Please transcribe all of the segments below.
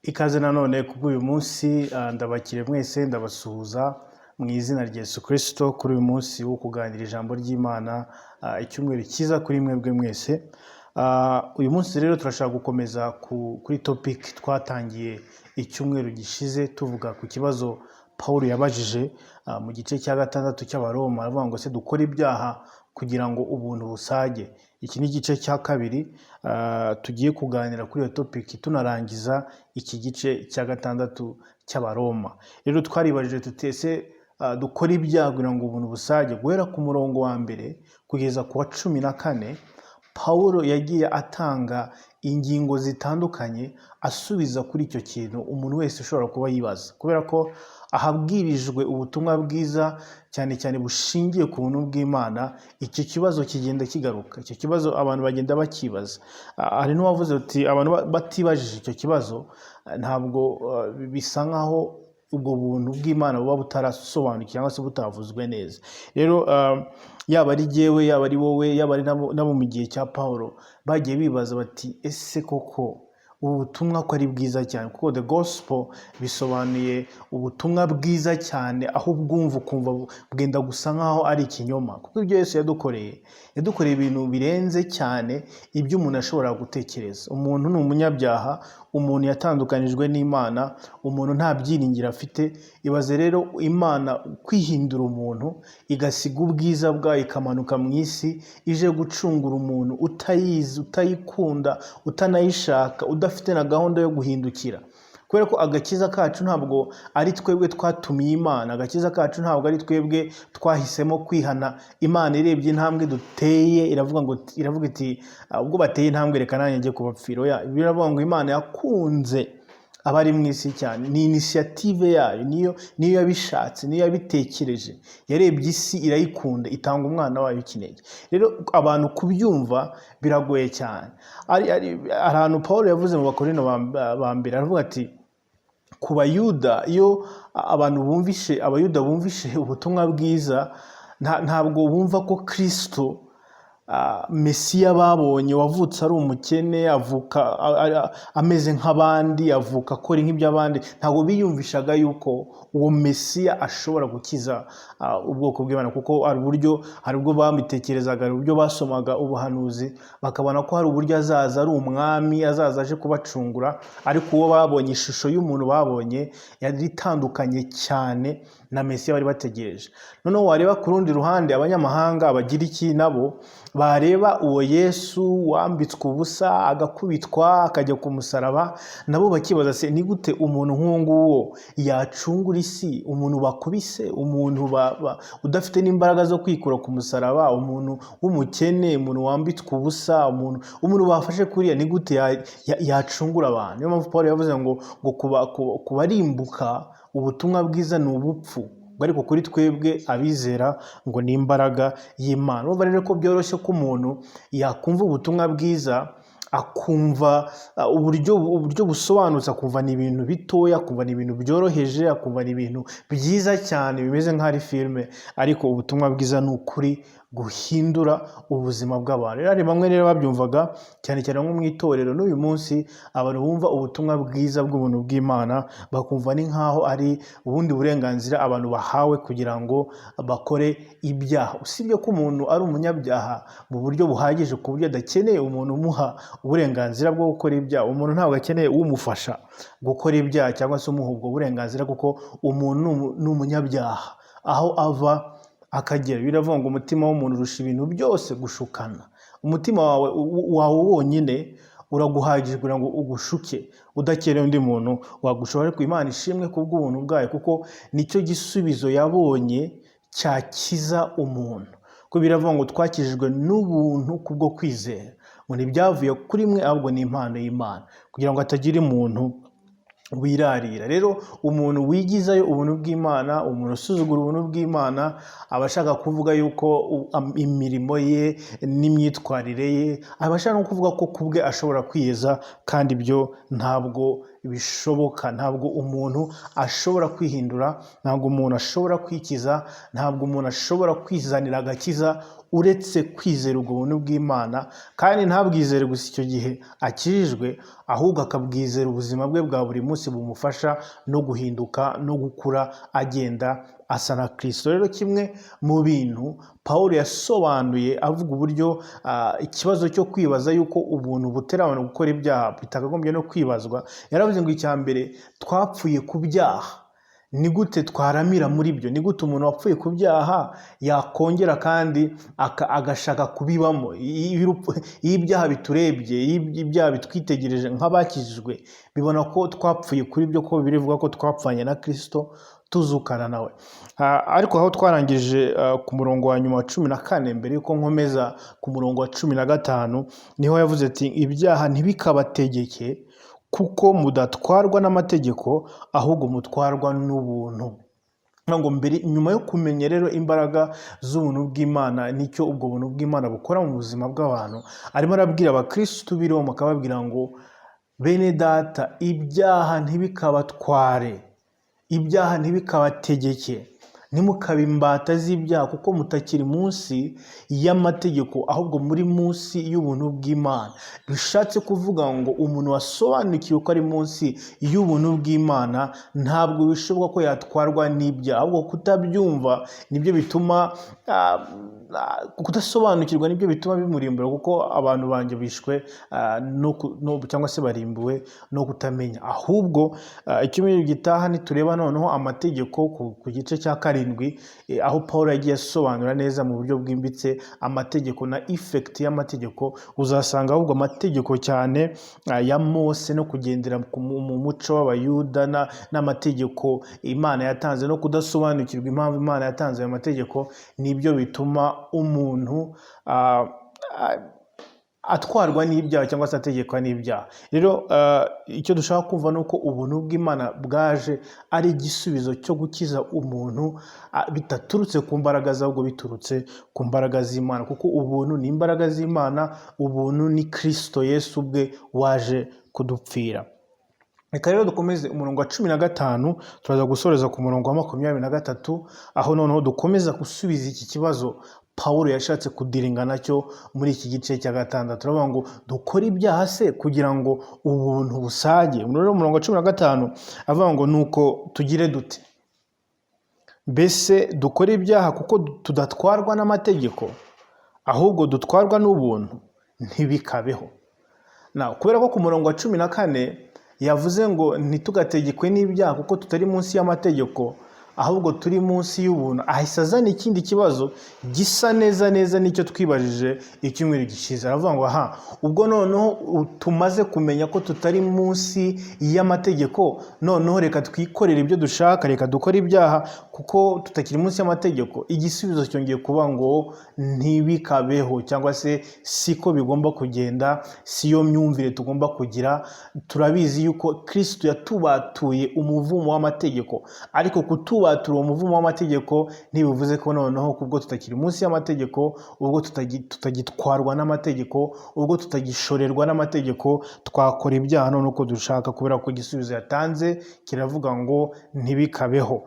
Ikaze nanone kubw'uyu munsi, ndabakiriye mwese, ndabasuhuza mu izina rya Yesu Kristo kuri uyu munsi wo kuganira ijambo ry'Imana, icyumweru cyiza kuri mwebwe mwese. Uyu munsi rero turashaka gukomeza kuri topic twatangiye icyumweru gishize, tuvuga ku kibazo Paul yabajije mu gice cya gatandatu cy'Abaroma, aravuga ngo: "Se dukore ibyaha kugira ngo ubuntu busage?" Iki ni igice cya kabiri tugiye kuganira kuri iyo topic, tunarangiza iki gice cya gatandatu cy'Abaroma. Rero twaribajije tuti: "Ese dukore ibyaha kugira ngo ubuntu busage?" Guhera ku murongo wa mbere kugeza ku wa 14, Pawulo yagiye atanga ingingo zitandukanye asubiza kuri icyo kintu umuntu wese ushobora kuba yibaza, kubera ko ahabwirijwe ubutumwa bwiza, cyane cyane bushingiye ku buntu bw'Imana, icyo kibazo kigenda kigaruka, icyo kibazo abantu bagenda bakibaza. Hari n'uwavuze uti abantu batibajije icyo kibazo, ntabwo bisa nkaho ubwo buntu bw'Imana buba butarasobanukiwe cyangwa se butavuzwe neza. Rero yaba ari jyewe, yaba ari wowe, yaba ari nabo mu gihe cya Pawulo, bagiye bibaza bati: "Ese koko ubu butumwa ko ari bwiza cyane?" Kuko the gospel bisobanuye ubutumwa bwiza cyane, aho ubwumva ukumva bwenda gusa nkaho ari ikinyoma, kuko ibyo Yesu yadukoreye, yadukoreye ibintu birenze cyane ibyo umuntu ashobora gutekereza. Umuntu ni umunyabyaha, umuntu yatandukanijwe n'Imana, umuntu nta byiringiro afite. Ibaze rero Imana kwihindura umuntu, igasiga ubwiza bwayo, ikamanuka mu isi ije gucungura umuntu utayizi, utayikunda, utanayishaka, udafite na gahunda yo guhindukira, kubera ko agakiza kacu ntabwo ari twebwe twatumiye Imana, agakiza kacu ntabwo ari twebwe twahisemo kwihana. Imana irebye intambwe duteye iravuga ngo, iravuga iti: "Ubwo bateye intambwe, reka nanjye njye kubapfira." Oya, biravuga ngo Imana yakunze abari mu isi cyane. Ni initiative yayo, niyo yabishatse, niyo yabitekereje. Yarebye isi irayikunda, itanga umwana wayo w'ikinege. Rero abantu kubyumva biragoye cyane. Hari ahantu Paul yavuze mu Bakorino ba mbere, aravuga ati ku Bayuda, iyo abantu bumvishe, Abayuda bumvishe ubutumwa bwiza, ntabwo bumva ko Kristo, Mesiya babonye wavutse ari umukene, avuka ameze nk'abandi, avuka akora nk'iby'abandi, ntabwo biyumvishaga yuko uwo Mesiya ashobora gukiza ubwoko bw'Imana, kuko hari uburyo, hari ubwo bamitekerezaga, hari uburyo basomaga ubuhanuzi bakabona ko hari uburyo azaza ari umwami, azaza aje kubacungura, ariko uwo babonye, ishusho y'umuntu babonye yari itandukanye cyane na Mesiya bari bategereje. Noneho wareba ku rundi ruhande abanyamahanga, Abagiriki, nabo bareba uwo Yesu wambitswe ubusa, agakubitwa, akajya ku musaraba, nabo bakibaza: "Se ni gute umuntu nk'uwo nguwo yacungura isi? Umuntu bakubise, umuntu udafite n'imbaraga zo kwikura ku musaraba, umuntu w'umukene, umuntu wambitswe ubusa, umuntu bafashe kuriya, ni gute yacungura abantu?" Niyo mpamvu Paul yavuze ngo kubarimbuka ubutumwa bwiza ni ubupfu, ngo ariko kuri twebwe abizera ngo ni imbaraga y'Imana. Urumva rero ko byoroshye ko umuntu yakumva ubutumwa bwiza, akumva uburyo busobanutse, akumva ni ibintu bitoya, akumva ni ibintu byoroheje, akumva ni ibintu byiza cyane bimeze nk'aho ari filime, ariko ubutumwa bwiza ni ukuri guhindura ubuzima bw'abantu. Rero hari bamwe rero babyumvaga, cyane cyane nko mu itorero n'uyu munsi, abantu bumva ubutumwa bwiza bw'ubuntu bw'Imana bakumva ni nk'aho ari ubundi burenganzira abantu bahawe kugira ngo bakore ibyaha. Usibye ko umuntu ari umunyabyaha mu buryo buhagije ku buryo adakeneye umuntu umuha uburenganzira bwo gukora ibyaha. Umuntu ntabwo akeneye umufasha gukora ibyaha cyangwa se umuha ubwo burenganzira, kuko umuntu ni umunyabyaha aho ava akagera. Biravuga ngo umutima w'umuntu urusha ibintu byose gushukana. Umutima wawe wonyine uraguhagije kugira ngo ugushuke, udakeneye undi muntu wagushora. Ariko Imana ishimwe kubw'ubuntu bwayo, kuko nicyo gisubizo yabonye cyakiza umuntu. Ko biravuga ngo twakijijwe n'ubuntu kubwo kwizera, ngo ntibyavuye kuri mwe, ahubwo ni impano y'Imana, kugira ngo hatagira umuntu wirarira. Rero umuntu wigizayo ubuntu bw'Imana, umuntu usuzugura ubuntu bw'Imana, aba ashaka kuvuga yuko imirimo ye n'imyitwarire ye, aba ashaka no kuvuga ko ku bwe ashobora kwiyeza, kandi ibyo ntabwo bishoboka. Ntabwo umuntu ashobora kwihindura, ntabwo umuntu ashobora kwikiza, ntabwo umuntu ashobora kwizanira agakiza. uretse kwizera ubwo buntu bw'Imana, kandi ntabwizere gusa icyo gihe akijijwe, ahubwo akabwizera ubuzima bwe bwa buri munsi bumufasha no guhinduka no gukura agenda asa na Kristo. Rero kimwe mu bintu Pawulo yasobanuye avuga uburyo ikibazo cyo kwibaza yuko ubuntu butera abantu gukora ibyaha bitakagombye no kwibazwa, yaravuze ngo icya mbere twapfuye ku byaha. Ni gute twaramira muri byo? Ni gute umuntu wapfuye ku byaha yakongera kandi agashaka kubibamo? Iyo ibyaha biturebye, iyo ibyaha bitwitegereje nk'abakijijwe, bibona ko twapfuye kuri byo, ko Bibiliya ivuga ko twapfanye na Kristo tuzukana nawe. Ariko aho twarangije ku murongo wa nyuma wa 14, mbere yuko nkomeza ku murongo wa 15, niho yavuze ati ibyaha ntibikabategeke kuko mudatwarwa n'amategeko, ahubwo mutwarwa n'ubuntu. Ngo mbere nyuma yo kumenya rero imbaraga z'ubuntu bw'Imana n'icyo ubwo buntu bw'Imana bukora mu buzima bw'abantu, arimo arabwira abakirisitu b'i Roma akababwira ngo bene data, ibyaha ntibikabatware, ibyaha ntibikabategeke, ntimukabe imbata z'ibyaha kuko mutakiri munsi y'amategeko, ahubwo muri munsi y'ubuntu bw'Imana. Bishatse kuvuga ngo umuntu wasobanukiwe ko ari munsi y'ubuntu bw'Imana ntabwo bishoboka ko yatwarwa n'ibyaha, ahubwo kutabyumva nibyo bituma kudasobanukirwa nibyo bituma bimurimbura, kuko abantu banjye bishwe cyangwa se barimbuwe no kutamenya. Ahubwo icyumweru gitaha nitureba noneho amategeko ku gice cya 7, aho Paul yagiye asobanura neza mu buryo bwimbitse amategeko na effect y'amategeko, uzasanga ahubwo amategeko cyane ya Mose no kugendera mu muco w'Abayuda n'amategeko Imana yatanze no kudasobanukirwa impamvu Imana yatanze ayo mategeko, nibyo bituma umuntu atwarwa n'ibyaha cyangwa se ategekwa n'ibyaha. Rero icyo dushaka kumva ni uko ubuntu bw'Imana bwaje ari igisubizo cyo gukiza umuntu bidaturutse ku mbaraga ze, ahubwo biturutse ku mbaraga z'Imana, kuko ubuntu ni imbaraga z'Imana, ubuntu ni Kristo Yesu ubwe waje kudupfira. Reka rero dukomeze umurongo wa 15, turaza gusoreza ku murongo wa 23, aho noneho dukomeza gusubiza iki kibazo Pawulo yashatse kudiringa nacyo muri iki gice cya 6. Turavuga ngo dukore ibyaha se kugira ngo ubuntu busage? Rero umurongo wa 15 avuga ngo nuko tugire dute? Mbese dukore ibyaha kuko tudatwarwa n'amategeko, ahubwo dutwarwa n'ubuntu? Ntibikabeho. Kubera ko ku murongo wa 14 yavuze ngo ntitugategekwe n'ibyaha kuko tutari munsi y'amategeko, ahubwo turi munsi y'ubuntu, ahise azana ikindi kibazo gisa neza neza n'icyo twibajije icyumweru gishize. Aravuga ngo aha ubwo noneho tumaze kumenya ko tutari munsi y'amategeko, noneho reka twikorere ibyo dushaka, reka dukore ibyaha kuko tutakiri munsi y'amategeko. Igisubizo cyongeye kuba ngo ntibikabeho, cyangwa se siko bigomba kugenda, siyo myumvire tugomba kugira. Turabizi yuko Kristo yatubatuye umuvumo w'amategeko, ariko kutubatura uwo muvumo w'amategeko ntibivuze ko noneho kubwo tutakiri munsi y'amategeko, ubwo tutagitwarwa n'amategeko, ubwo tutagishorerwa n'amategeko, twakora ibyaha none uko dushaka, kubera ko igisubizo yatanze kiravuga ngo ntibikabeho.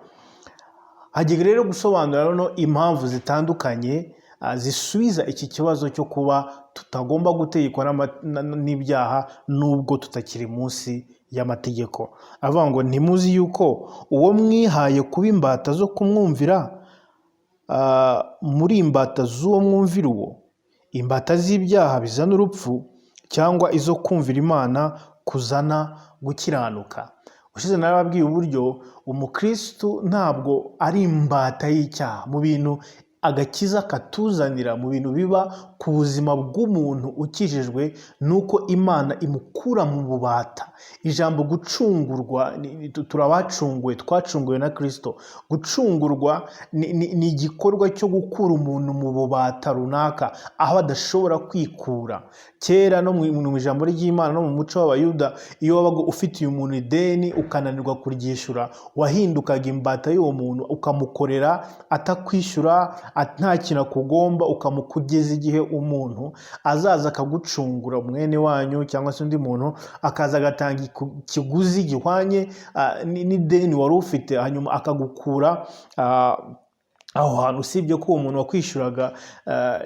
Hagiye rero gusobanura noneho impamvu zitandukanye zisubiza iki kibazo cyo kuba tutagomba gutegekwa n'ibyaha nubwo tutakiri munsi y'amategeko. Avuga ngo ntimuzi yuko uwo mwihaye kuba imbata zo kumwumvira, muri imbata z'uwo mwumvira uwo, imbata z'ibyaha bizana urupfu, cyangwa izo kumvira Imana kuzana gukiranuka. Ushize narababwiye uburyo umukristu ntabwo ari imbata y'icyaha. Mu bintu agakiza katuzanira, mu bintu biba ku buzima bw'umuntu ukijijwe, ni uko Imana imukura mu bubata. Ijambo gucungurwa, turabacunguwe, twacunguwe na Kristo. Gucungurwa ni igikorwa cyo gukura umuntu mu bubata runaka, aho adashobora kwikura. Kera no mu ijambo ry'Imana no mu muco w'Abayuda, iyo wabaga ufitiye umuntu ideni ukananirwa kuryishyura, wahindukaga imbata y'uwo muntu, ukamukorera atakwishyura, nta kintu akugomba, ukamukugeza igihe umuntu azaza akagucungura, mwene wanyu cyangwa se undi muntu akaza agatanga ikiguzi gihwanye n'ideni wari ufite, hanyuma akagukura Aho hantu, usibye ko uwo muntu wakwishyuraga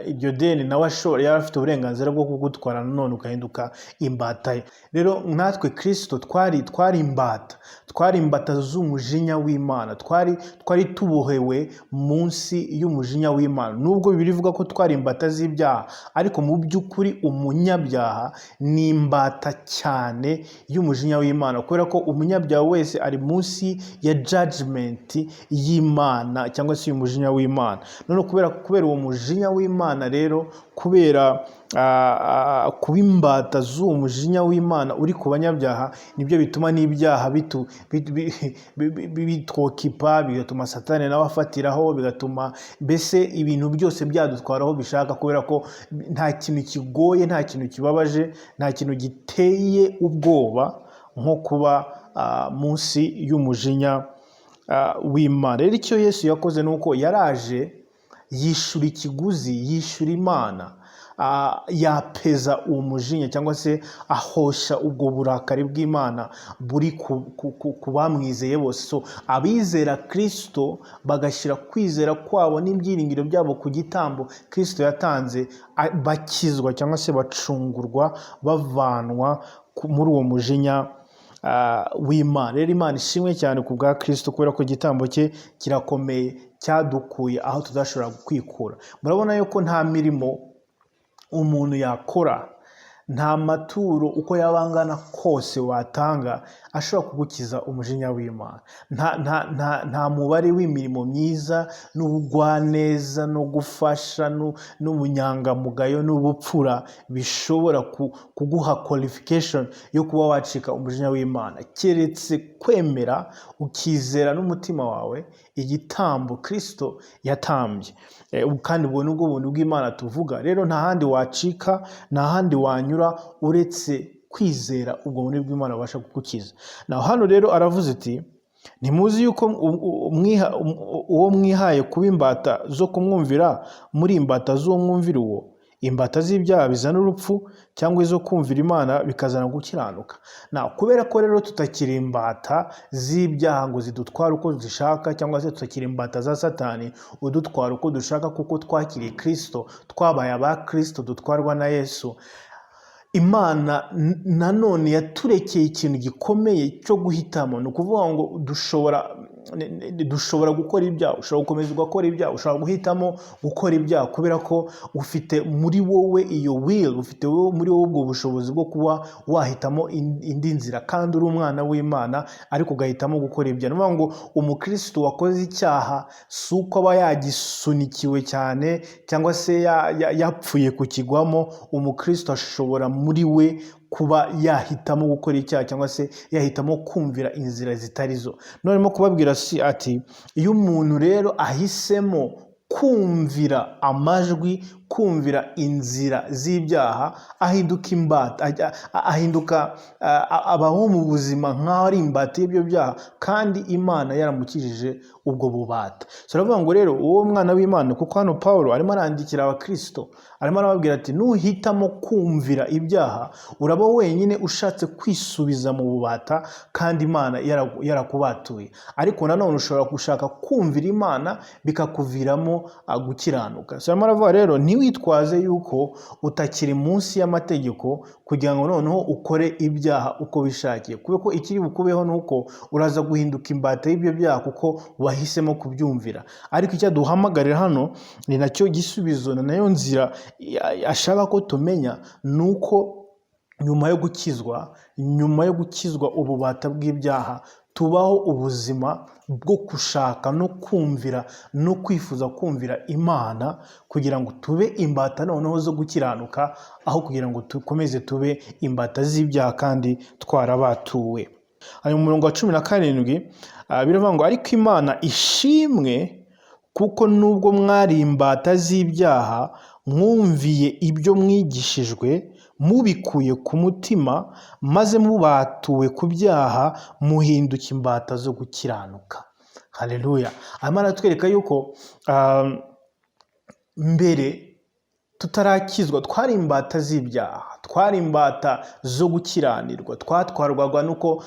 iryo deni nawe ashobora, yari afite uburenganzira bwo kugutwara, nanone ugahinduka imbata ye. Rero natwe Kirisito twari imbata, twari imbata z'umujinya w'Imana, twari tubohewe munsi y'umujinya w'Imana. Nubwo Bibiliya ivuga ko twari imbata z'ibyaha, ariko mu by'ukuri umunyabyaha ni imbata cyane y'umujinya w'Imana, kubera ko umunyabyaha wese ari munsi ya judgment y'Imana cyangwa se y'umujinya w'Imana. None kubera uwo mujinya w'Imana rero, kubera kuba imbata z'uwo mujinya w'Imana uri ku banyabyaha, nibyo bituma n'ibyaha bitwoccupa, bigatuma Satani nawe afatiraho, bigatuma mbese ibintu byose byadutwaraho bishaka, kubera ko nta kintu kigoye, nta kintu kibabaje, nta kintu giteye ubwoba nko kuba munsi y'umujinya w'Imana. Rero icyo Yesu yakoze ni uko yaraje yishyura ikiguzi, yishyura Imana, yapeza uwo mujinya cyangwa se ahosha ubwo burakari bw'Imana buri ku bamwizeye bose. So abizera Kirisito bagashyira kwizera kwabo n'ibyiringiro byabo ku gitambo Kirisito yatanze, bakizwa cyangwa se bacungurwa, bavanwa muri uwo mujinya w'Imana. Rero Imana ishimwe cyane ku bwa Kirisito, kubera ko igitambo cye kirakomeye, cyadukuye aho tudashobora kwikura. Murabona yuko nta mirimo umuntu yakora, nta maturo uko yaba angana kose watanga ashobora kugukiza umujinya w'Imana. Nta mubare w'imirimo myiza n'ubugwaneza no gufasha n'ubunyangamugayo n'ubupfura bishobora kuguha qualification yo kuba wacika umujinya w'Imana, keretse kwemera ukizera n'umutima wawe igitambo Kristo yatambye. Kandi ubwo nibwo buntu bw'Imana tuvuga. Rero nta handi wacika, nta handi wanyura uretse kwizera ubwo buntu bw'Imana bubasha kugukiza. Naho hano rero aravuze ati: "Ntimuzi yuko uwo mwihaye kuba imbata zo kumwumvira, muri imbata z'uwo mwumvira uwo, imbata z'ibyaha bizana urupfu, cyangwa izo kumvira Imana bikazana gukiranuka?" Na kubera ko rero tutakiri imbata z'ibyaha ngo zidutware uko zishaka, cyangwa se tutakiri imbata za Satani udutwara uko dushaka, kuko twakiriye Kristo, twabaye aba Kristo, dutwarwa na Yesu, Imana nanone yaturekeye ikintu gikomeye cyo guhitamo. Ni ukuvuga ngo dushobora gukora ibyaha, ushobora gukomeza ugakora ibyaha, ushobora guhitamo gukora ibyaha, kubera ko ufite muri wowe iyo will, ufite muri wowe ubwo bushobozi bwo kuba wahitamo indi nzira, kandi uri umwana w'Imana, ariko ugahitamo gukora ibyaha. Ni ukuvuga ngo umukristo wakoze icyaha si uko aba yagisunikiwe cyane cyangwa se yapfuye kukigwamo. Umukristo ashobora muri we kuba yahitamo gukora icyaha cyangwa se yahitamo kumvira inzira zitari zo. None kubabwira si ati: iyo umuntu rero ahisemo kumvira amajwi, kumvira inzira z'ibyaha, ahinduka imbata, ahinduka abaho mu buzima nk'aho ari imbata y'ibyo byaha, kandi Imana yaramukijije ubwo bubata. So aravuga ngo rero uwo mwana w'Imana, kuko hano Paul arimo arandikira abakristo, arimo arababwira ati: "Nuhitamo kumvira ibyaha, uraba wenyine ushatse kwisubiza mu bubata kandi Imana yarakubatuye. Ariko nanone ushobora gushaka kumvira Imana bikakuviramo gukiranuka." So arimo aravuga rero: ntiwitwaze yuko utakiri munsi y'amategeko kugira ngo noneho ukore ibyaha uko wishakiye, kubera ko ikiri bukubeho ni uko uraza guhinduka imbata y'ibyo byaha kuko wahisemo kubyumvira. Ariko icyo aduhamagarira hano, ni nacyo gisubizo, ni nayo nzira ashaka ko tumenya, ni uko nyuma yo gukizwa ububata bw'ibyaha, tubaho ubuzima bwo gushaka no kumvira no kwifuza kumvira Imana, kugira ngo tube imbata noneho zo gukiranuka, aho kugira ngo dukomeze tube imbata z'ibyaha kandi twarabatuwe. Hanyuma umurongo wa 17 biravuga ngo: "Ariko Imana ishimwe, kuko nubwo mwari imbata z'ibyaha, mwumviye ibyo mwigishijwe mubikuye ku mutima, maze mubatuwe ku byaha muhinduka imbata zo gukiranuka." Haleluya! Arimo aratwereka yuko mbere Tutarakizwa twari imbata z'ibyaha, twari imbata zo gukiranirwa, twatwarwaga nuko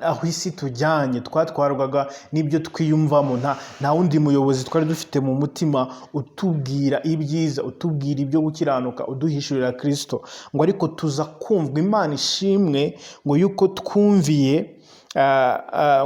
aho isi tujyanye, twatwarwaga n'ibyo twiyumvamo. Nta wundi muyobozi twari dufite mu mutima utubwira ibyiza, utubwira ibyo gukiranuka, uduhishurira Kirisito. Ngo ariko tuza kumva, Imana ishimwe, ngo yuko twumviye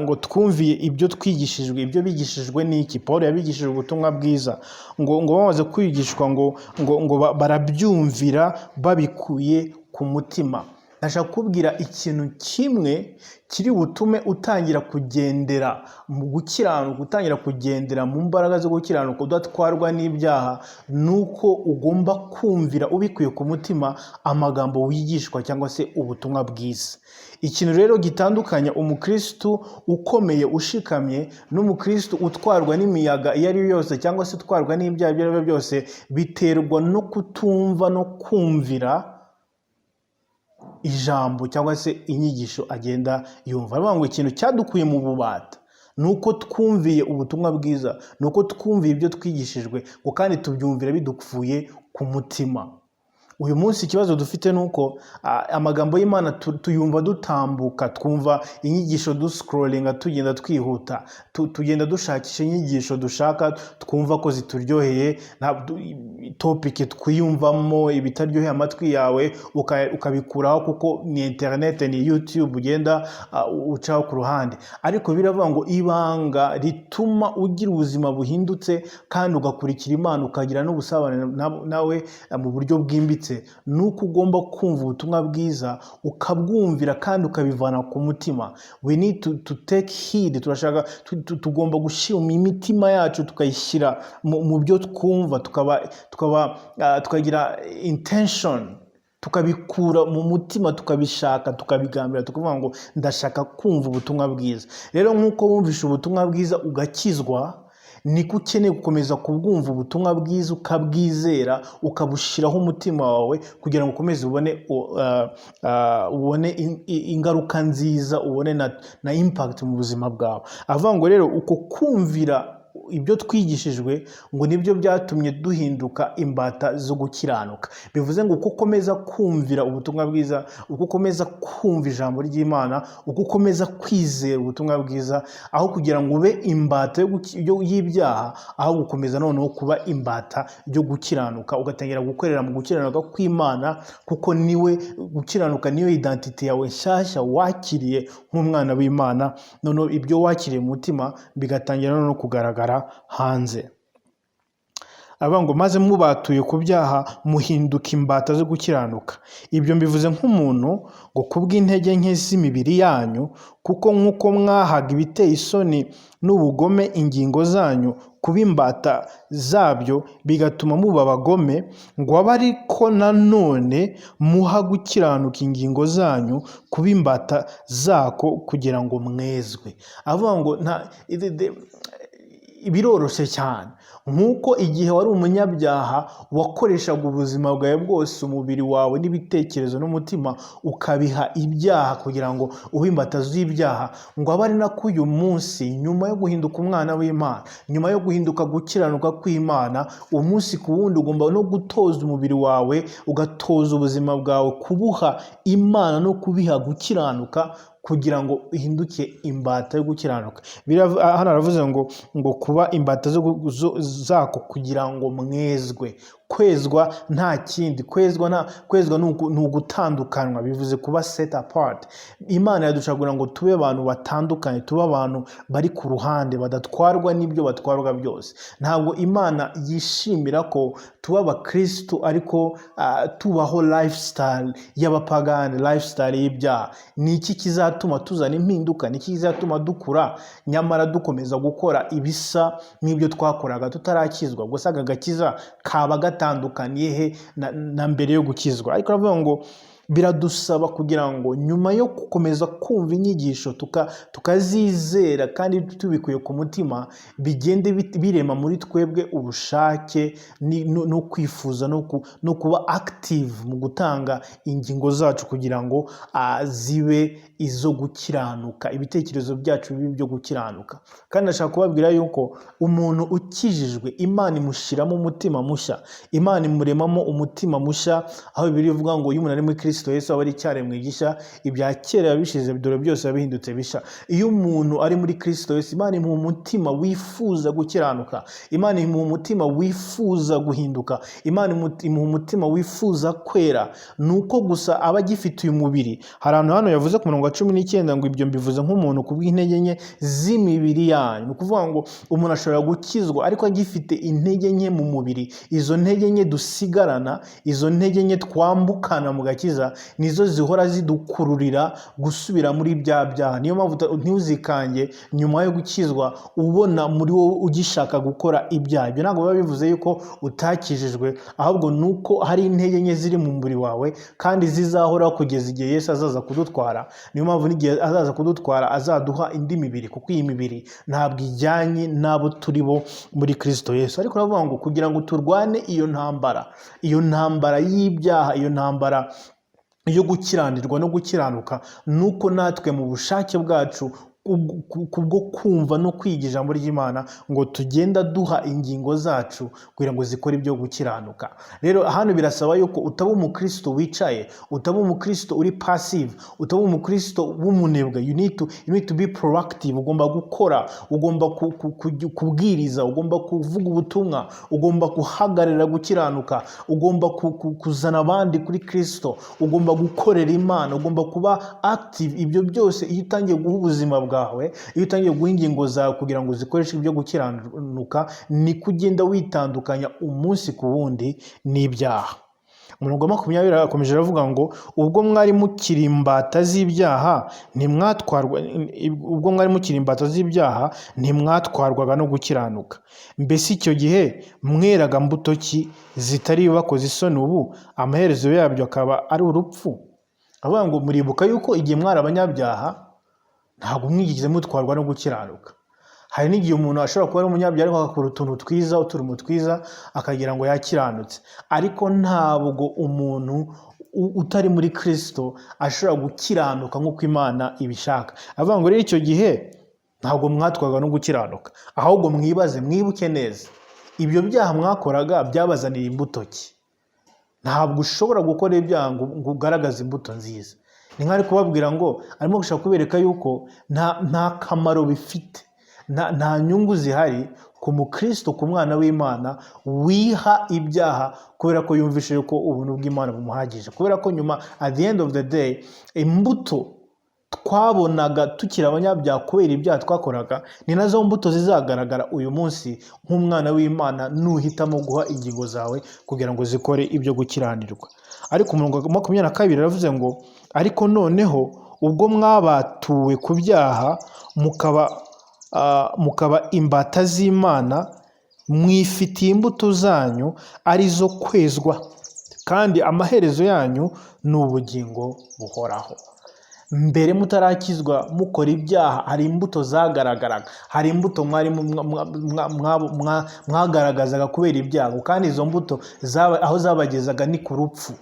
ngo twumviye ibyo twigishijwe. Ibyo bigishijwe ni iki? Paul yabigishije ubutumwa bwiza. Ngo bamaze kwigishwa, ngo barabyumvira babikuye ku mutima. Ndashaka kukubwira ikintu kimwe kiri butume utangira kugendera mu gukiranuka, utangira kugendera mu mbaraga zo gukiranuka, udatwarwa n'ibyaha, ni uko ugomba kumvira ubikuye ku mutima amagambo wigishwa cyangwa se ubutumwa bwiza. Ikintu rero gitandukanya umukristu ukomeye ushikamye n'umukristu utwarwa n'imiyaga iyo ari yo yose cyangwa se utwarwa n'ibyaha ibyo ari byo byose, biterwa no kutumva no kumvira ijambo cyangwa se inyigisho agenda yumva. Aravuga ngo ikintu cyadukuye mu bubata ni uko twumviye ubutumwa bwiza, ni uko twumviye ibyo twigishijwe, ngo kandi tubyumvira bidukuye ku mutima. Uyu munsi ikibazo dufite ni uko amagambo y'Imana tuyumva dutambuka, twumva inyigisho duscrollinga, tugenda twihuta, tugenda dushakisha inyigisho dushaka, twumva ko zituryoheye, topic twiyumvamo. Ibitaryoheye amatwi yawe ukabikuraho, kuko ni interineti, ni YouTube, ugenda ucaho ku ruhande. Ariko biravuga ngo ibanga rituma ugira ubuzima buhindutse kandi ugakurikira Imana, ukagira n'ubusabane nawe mu buryo bwimbitse, ni uko ugomba kumva ubutumwa bwiza, ukabwumvira kandi ukabivana ku mutima. We need to take heed. Turashaka tugomba gushyira imitima yacu, tukayishyira mu byo twumva, tukagira intention, tukabikura mu mutima, tukabishaka, tukabigambira, tukavuga ngo ndashaka kumva ubutumwa bwiza. Rero nk'uko wumvishe ubutumwa bwiza ugakizwa, niko ukeneye gukomeza kubwumva ubutumwa bwiza, ukabwizera, ukabushyiraho umutima wawe, kugira ngo ukomeze ubone ingaruka nziza, ubone na impact mu buzima bwawe. Avuga ngo rero uko kumvira ibyo twigishijwe, ngo nibyo byatumye duhinduka imbata zo gukiranuka. Bivuze ngo uko ukomeza kumvira ubutumwa bwiza, uko ukomeza kumva ijambo ry'Imana, uko ukomeza kwizera ubutumwa bwiza, aho kugira ngo ube imbata y'ibyaha, aho gukomeza noneho kuba imbata yo gukiranuka, ugatangira gukorera mu gukiranuka kw'Imana, kuko niwe gukiranuka, niyo identity yawe nshyashya wakiriye nk'umwana w'Imana. Noneho ibyo wakiriye mu mutima bigatangira noneho kugaragara hanze. Aravuga ngo maze mubatuye ku byaha, muhinduka imbata zo gukiranuka. Ibyo mbivuze nk'umuntu, ngo kubw'intege nke z'imibiri yanyu, kuko nk'uko mwahaga ibiteye isoni n'ubugome ingingo zanyu kuba imbata zabyo, bigatuma muba abagome, ngo abe ariko nanone muha gukiranuka ingingo zanyu kuba imbata zako, kugira ngo mwezwe. Avuga ngo nta biroroshye cyane. Nk'uko igihe wari umunyabyaha wakoreshaga ubuzima bwawe bwose, umubiri wawe n'ibitekerezo n'umutima, ukabiha ibyaha kugira ngo ube imbata z'ibyaha, ngo abe ari nako uyu munsi, nyuma yo guhinduka umwana w'Imana, nyuma yo guhinduka gukiranuka kw'Imana, umunsi ku wundi ugomba no gutoza umubiri wawe, ugatoza ubuzima bwawe kubuha Imana no kubiha gukiranuka, kugira ngo ihinduke imbata yo gukiranuka. Hano aravuze ngo kuba imbata zako kugira ngo mwezwe. Kwezwa nta kindi, kwezwa ni ugutandukanywa, bivuze kuba set apart. Imana yaducagura ngo tube abantu batandukanye, tube abantu bari ku ruhande, badatwarwa n'ibyo batwarwa byose. Ntabwo Imana yishimira ko tuba abakirisitu ariko tubaho lifestyle y'abapagani, lifestyle y'ibyaha. Ni iki kizatuma tuzana impinduka? Ni iki kizatuma dukura nyamara dukomeza gukora ibisa nk'ibyo twakoraga tutarakizwa? Gusa aka gakiza kaba gatandukaniye he na mbere yo gukizwa? Ariko aravuga ngo Biradusaba kugira ngo nyuma yo gukomeza kumva inyigisho, tukazizera kandi tubikuye ku mutima, bigende birema muri twebwe ubushake no kwifuza no kuba active mu gutanga ingingo zacu kugira ngo zibe izo gukiranuka, ibitekerezo byacu bibe ibyo gukiranuka. Kandi ndashaka kubabwira yuko umuntu ukijijwe, Imana imushyiramo umutima mushya, Imana imuremamo umutima mushya, aho Bibiliya ivuga ngo iyo umuntu ari muri Kristo Yesu aba ari icyaremwe gishya, ibya kera bishize, dore byose biba bihindutse bishya. Iyo umuntu ari muri Kristo Yesu, Imana imuha umutima wifuza gukiranuka, Imana imuha umutima wifuza guhinduka, Imana imuha umutima wifuza kwera. Ni uko gusa aba agifite uyu mubiri. Hari ahantu hano yavuze ku murongo wa 19 ngo: "Ibyo mbivuze nk'umuntu ku bw'intege nke z'imibiri yanyu." Ni ukuvuga ngo umuntu ashobora gukizwa ariko agifite intege nke mu mubiri. Izo ntege nke dusigarana, izo ntege nke twambukana mu gakiza, nizo zihora zidukururira gusubira muri bya byaha. Niyo mpamvu ntuzikange nyuma yo gukizwa ubona muri wowe ugishaka gukora ibyaha. Ibyo ntabwo biba bivuze yuko utakijijwe, ahubwo ni uko hari intege nke ziri mu mubiri wawe kandi zizahoraho kugeza igihe Yesu azaza kudutwara. Niyo mpamvu n'igihe azaza kudutwara azaduha indi mibiri, kuko iyi mibiri ntabwo ijyanye n'abo turi bo muri Kristo Yesu. Ariko uravuga ngo kugira ngo turwane iyo ntambara, iyo ntambara y'ibyaha, iyo ntambara yo gukiranirwa no gukiranuka, ni uko natwe mu bushake bwacu, kubwo kumva no kwiga ijambo ry'Imana, ngo tugenda duha ingingo zacu kugira ngo zikore ibyo gukiranuka. Rero hano birasaba yuko utaba umukristo wicaye, utaba umukristo uri passive, utaba umukristo w'umunebwe. You need to be proactive. Ugomba gukora, ugomba kubwiriza, ugomba kuvuga ubutumwa, ugomba guhagararira gukiranuka, ugomba kuzana abandi kuri Kristo, ugomba gukorera Imana, ugomba kuba active. Ibyo byose, iyo utangiye guha ubuzima bwawe, iyo utangiye guha ingingo zawe kugira ngo zikoreshe ibyo gukiranuka, niko ugenda witandukanya umunsi ku wundi n'ibyaha. Umurongo wa 20 akomeje aravuga ngo: "Ubwo mwari mukiri imbata z'ibyaha ntimwatwarwa, ubwo mwari mukiri imbata z'ibyaha ntimwatwarwaga no gukiranuka. Mbese icyo gihe mweraga mbuto ki zitari ibibakoze isoni ubu, amaherezo yabyo akaba ari urupfu?" Avuga ngo muribuka yuko igihe mwari abanyabyaha ntabwo mwigeze mutwarwa no gukiranuka. Hari n'igihe umuntu ashobora kuba ari umunyabyaha ariko agakora utuntu twiza, uturimo twiza, akagira ngo yakiranutse. Ariko ntabwo umuntu utari muri Kristo ashobora gukiranuka nk'uko Imana ibishaka. Avuga ngo rero icyo gihe ntabwo mwatwarwaga no gukiranuka, ahubwo mwibaze, mwibuke neza, ibyo byaha mwakoraga byabazaniye imbuto ki? Ntabwo ushobora gukora ibyaha ngo ugaragaze imbuto nziza. Ni nk'ari kubabwira ngo arimo gushaka kubereka yuko nta kamaro bifite, nta nyungu zihari ku mukristo, ku mwana w'Imana wiha ibyaha kubera ko yumvishe yuko ubuntu bw'Imana bumuhagije. Kubera ko nyuma, at the end of the day, imbuto twabonaga tukiri abanyabyaha kubera ibyaha twakoraga ni nazo mbuto zizagaragara uyu munsi nk'umwana w'Imana nuhitamo guha ingingo zawe kugira ngo zikore ibyo gukiranirwa. Ariko umurongo wa 22 aravuze ngo: "Ariko noneho ubwo mwabatuwe ku byaha, mukaba imbata z'Imana, mwifitiye imbuto zanyu ari zo kwezwa, kandi amaherezo yanyu ni ubugingo buhoraho." Mbere mutarakizwa, mukora ibyaha, hari imbuto zagaragaraga, hari imbuto mwari mwagaragazaga kubera ibyago, kandi izo mbuto aho zabagezaga ni ku rupfu.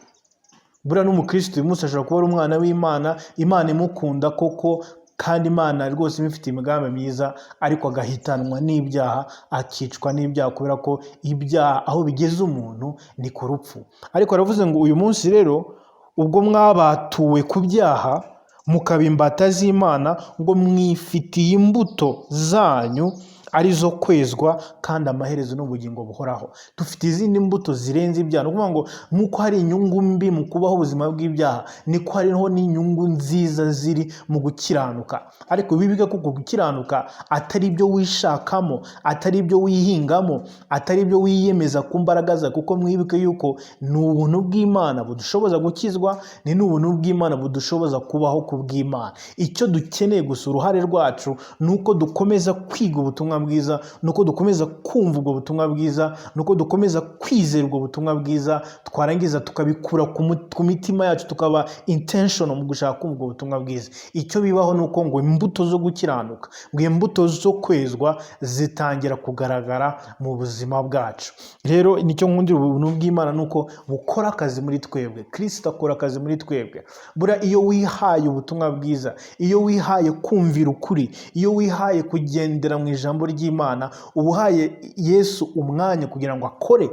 Buriya n'umukristo uyu munsi ashobora kuba ari umwana w'Imana, Imana imukunda koko, kandi Imana rwose imufitiye imigambi myiza, ariko agahitanwa n'ibyaha, akicwa n'ibyaha, kubera ko ibyaha aho bigeze umuntu ni ku rupfu. Ariko aravuze ngo uyu munsi rero ubwo mwabatuwe ku byaha, mukaba imbata z'Imana, ngo mwifitiye imbuto zanyu ari zo kwezwa, kandi amaherezo n'ubugingo buhoraho. Dufite izindi mbuto zirenze ibyaha. Ni ukuvuga ngo nk'uko hari inyungu mbi mu kubaho ubuzima bw'ibyaha, niko hariho n'inyungu nziza ziri mu gukiranuka. Ariko wibuke ko uku gukiranuka atari ibyo wishakamo, atari ibyo wihingamo, atari ibyo wiyemeza ku mbaraga zawe, kuko mwibuke yuko ni ubuntu bw'Imana budushoboza gukizwa, ni n'ubuntu bw'Imana budushoboza kubaho ku bw'Imana. Icyo dukeneye gusa, uruhare rwacu, ni uko dukomeza kwiga ubutumwa. ubutumwa bwiza, ni uko dukomeza kumva ubwo butumwa bwiza, ni uko dukomeza kwizera ubwo butumwa bwiza, twarangiza tukabikura ku mitima yacu, tukaba intentional mu gushaka kumva ubwo butumwa bwiza. Icyo bibaho ni uko ngo imbuto zo gukiranuka, ngo imbuto zo kwezwa zitangira kugaragara mu buzima bwacu. Rero nicyo nkundira ubuntu bw'Imana, ni uko bukora akazi muri twebwe. Kirisito akora akazi muri twebwe. Buriya iyo wihaye ubutumwa bwiza, iyo wihaye kumvira ukuri, iyo wihaye kugendera mu ijambo ry'Imana, uba uhaye Yesu umwanya kugira ngo akore,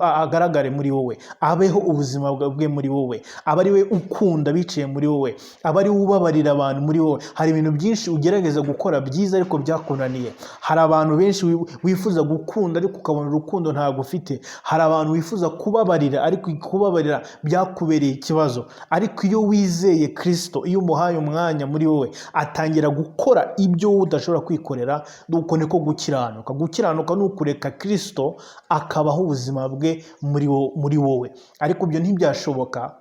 agaragare muri wowe, abeho ubuzima bwe muri wowe, abe ari we ukunda biciye muri wowe, abe ari we ubabarira abantu muri wowe. Hari ibintu byinshi ugerageza gukora byiza ariko byakunaniye. Hari abantu benshi wifuza gukunda ariko ukabona urukundo ntabwo ufite. Hari abantu wifuza kubabarira ariko kubabarira byakubereye ikibazo. Ariko iyo wizeye Kirisito, iyo umuhaye umwanya muri wowe, atangira gukora ibyo wowe udashobora kwikorera. Uko niko gukiranuka. Gukiranuka ni ukureka Kirisito akabaho ubuzima bwe muri wowe. Ariko ibyo ntibyashoboka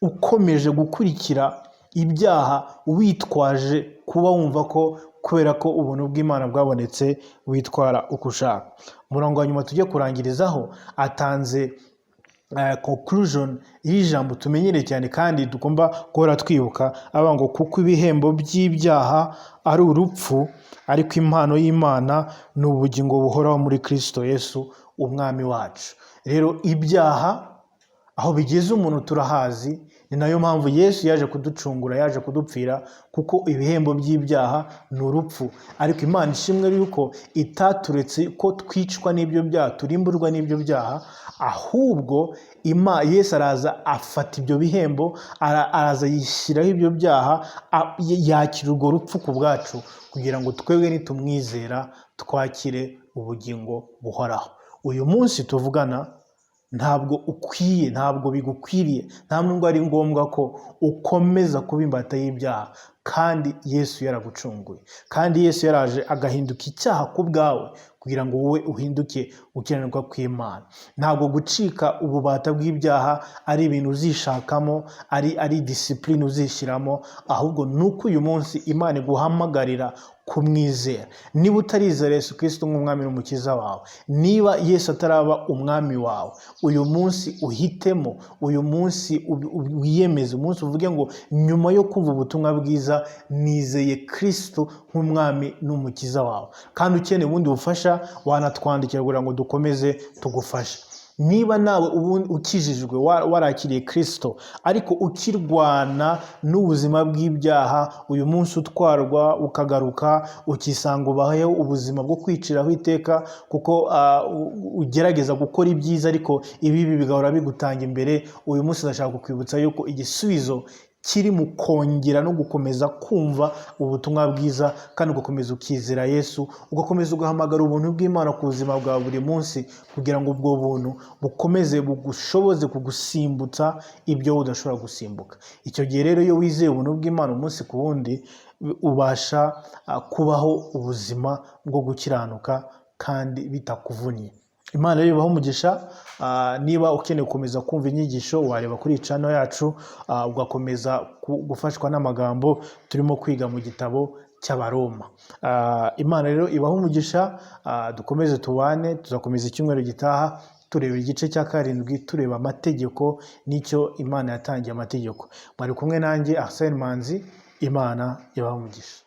ukomeje gukurikira ibyaha, witwaje kuba wumva ko kubera ko ubuntu bw'Imana bwabonetse witwara uko ushaka. Umurongo wa nyuma tujye kurangirizaho atanze conclusion y'ijambo tumenyereye cyane kandi tugomba guhora twibuka, avuga ngo kuko ibihembo by'ibyaha ari urupfu, ariko impano y'Imana ni ubugingo buhoraho muri Kristo Yesu umwami wacu. Rero ibyaha aho bigeze umuntu turahazi, ni nayo mpamvu Yesu yaje kuducungura, yaje kudupfira, kuko ibihembo by'ibyaha ni urupfu. Ariko Imana ishimwe yuko itaturetse ko twicwa n'ibyo byaha, turimburwa n'ibyo byaha, ahubwo Yesu araza afata ibyo bihembo, araza yishyiraho ibyo byaha, yakira urwo rupfu ku bwacu, kugira ngo twebwe nitumwizera twakire ubugingo buhoraho. Uyu munsi tuvugana ntabwo ukwiye, ntabwo bigukwiriye, nta nubwo ari ngombwa ko ukomeza kuba imbata y'ibyaha kandi Yesu yaragucunguye, kandi Yesu yaraje agahinduka icyaha ku bwawe kugira ngo wowe uhinduke gukiranirwa kw'Imana. Ntabwo gucika ububata bw'ibyaha ari ibintu uzishakamo, ari discipline uzishyiramo, ahubwo ni uko uyu munsi Imana iguhamagarira kumwizera. Niba utarizera Yesu Kristo nk'umwami n'umukiza wawe, niba Yesu ataraba umwami wawe, uyu munsi uhitemo, uyu munsi wiyemeze, umunsi uvuge ngo nyuma yo kumva ubutumwa bwiza nizeye Kristo nk'umwami n'umukiza wawe. Kandi ukeneye ubundi bufasha wanatwandikira kugira ngo dukomeze tugufashe. Niba nawe ubu ukijijwe, warakiriye Kristo ariko ukirwana n'ubuzima bw'ibyaha, uyu munsi utwarwa ukagaruka ukisanga ubayeho ubuzima bwo kwiciraho iteka, kuko ugerageza gukora ibyiza ariko ibibi bigahora bigutanga imbere, uyu munsi ndashaka kukwibutsa yuko igisubizo kiri mu kongera no gukomeza kumva ubutumwa bwiza, kandi ugakomeza ukizera Yesu, ugakomeza ugahamagara ubuntu bw'Imana ku buzima bwa buri munsi, kugira ngo ubwo buntu bukomeze bugushoboze kugusimbutsa ibyo udashobora gusimbuka. Icyo gihe rero iyo wizeye ubuntu bw'Imana umunsi ku wundi, ubasha kubaho ubuzima bwo gukiranuka kandi bitakuvunnye. Imana rero ibahe umugisha. Niba ukeneye gukomeza kumva inyigisho, wareba kuri channel yacu, ugakomeza gufashwa n'amagambo turimo kwiga mu gitabo cy'Abaroma. Imana rero ibahe umugisha, dukomeze tubane, tuzakomeza icyumweru gitaha tureba igice cya 7, tureba amategeko n'icyo Imana yatangiye amategeko. Mwari kumwe nanjye Arsene Manzi, Imana ibahe umugisha.